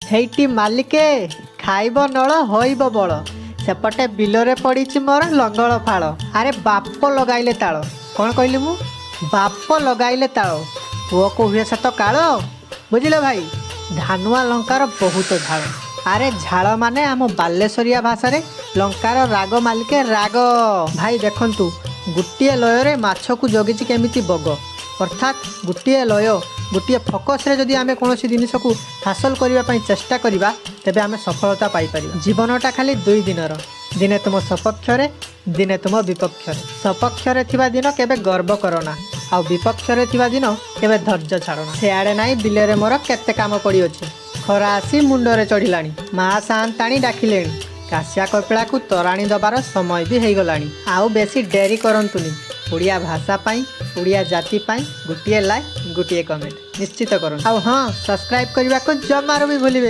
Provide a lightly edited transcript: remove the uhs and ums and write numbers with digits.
ହେଇଟି ମାଲିକେ, ଖାଇବ ନଳ ହୋଇବ ବଳ। ସେପଟେ ବିଲରେ ପଡ଼ିଛି ମୋର ଲଙ୍ଗଳ ଫାଳ। ଆରେ ବାପ ଲଗାଇଲେ ତାଳ। କ'ଣ କହିଲି ମୁଁ? ବାପ ଲଗାଇଲେ ତାଳ, ପୁଅକୁ ହୁଏ ସତ କାଳ। ବୁଝିଲେ ଭାଇ, ଧାନୁଆ ଲଙ୍କାର ବହୁତ ଝାଳ। ଆରେ ଝାଳ ମାନେ ଆମ ବାଲେଶ୍ୱରିଆ ଭାଷାରେ ଲଙ୍କାର ରାଗ ମାଲିକେ, ରାଗ। ଭାଇ ଦେଖନ୍ତୁ, ଗୋଟିଏ ଲୟରେ ମାଛକୁ ଜଗିଛି କେମିତି ବଗ। ଅର୍ଥାତ୍ ଗୋଟିଏ ଲୟ, ଗୋଟିଏ ଫୋକସ୍ରେ ଯଦି ଆମେ କୌଣସି ଜିନିଷକୁ ହାସଲ କରିବା ପାଇଁ ଚେଷ୍ଟା କରିବା, ତେବେ ଆମେ ସଫଳତା ପାଇପାରିବା। ଜୀବନଟା ଖାଲି 2 ଦିନର। ଦିନେ ତୁମ ସପକ୍ଷରେ, ଦିନେ ତୁମ ବିପକ୍ଷରେ। ସପକ୍ଷରେ ଥିବା ଦିନ କେବେ ଗର୍ବ କରନା, ଆଉ ବିପକ୍ଷରେ ଥିବା ଦିନ କେବେ ଧୈର୍ଯ୍ୟ ଛାଡ଼ନା। ସେଆଡ଼େ ନାହିଁ, ବିଲରେ ମୋର କେତେ କାମ ପଡ଼ିଅଛି। ଖରା ଆସି ମୁଣ୍ଡରେ ଚଢ଼ିଲାଣି, ମା ସାଆନ୍ତାଣୀ ଡାକିଲେଣି। କାଶିଆ କପିଳାକୁ ତୋରାଣି ଦେବାର ସମୟ ବି ହେଇଗଲାଣି। ଆଉ ବେଶୀ ଡେରି କରନ୍ତୁନି। ଓଡ଼ିଆ ଭାଷା ପାଇଁ, ଓଡ଼ିଆ ଜାତି ପାଇଁ ଗୋଟିଏ ଲାଇକ୍, ଗୋଟିଏ କମେଣ୍ଟ ନିଶ୍ଚିତ କରନ୍ତୁ। ଆଉ ହଁ, ସବସ୍କ୍ରାଇବ୍ କରିବାକୁ ଜମାରୁ ବି ଭୁଲିବେନି।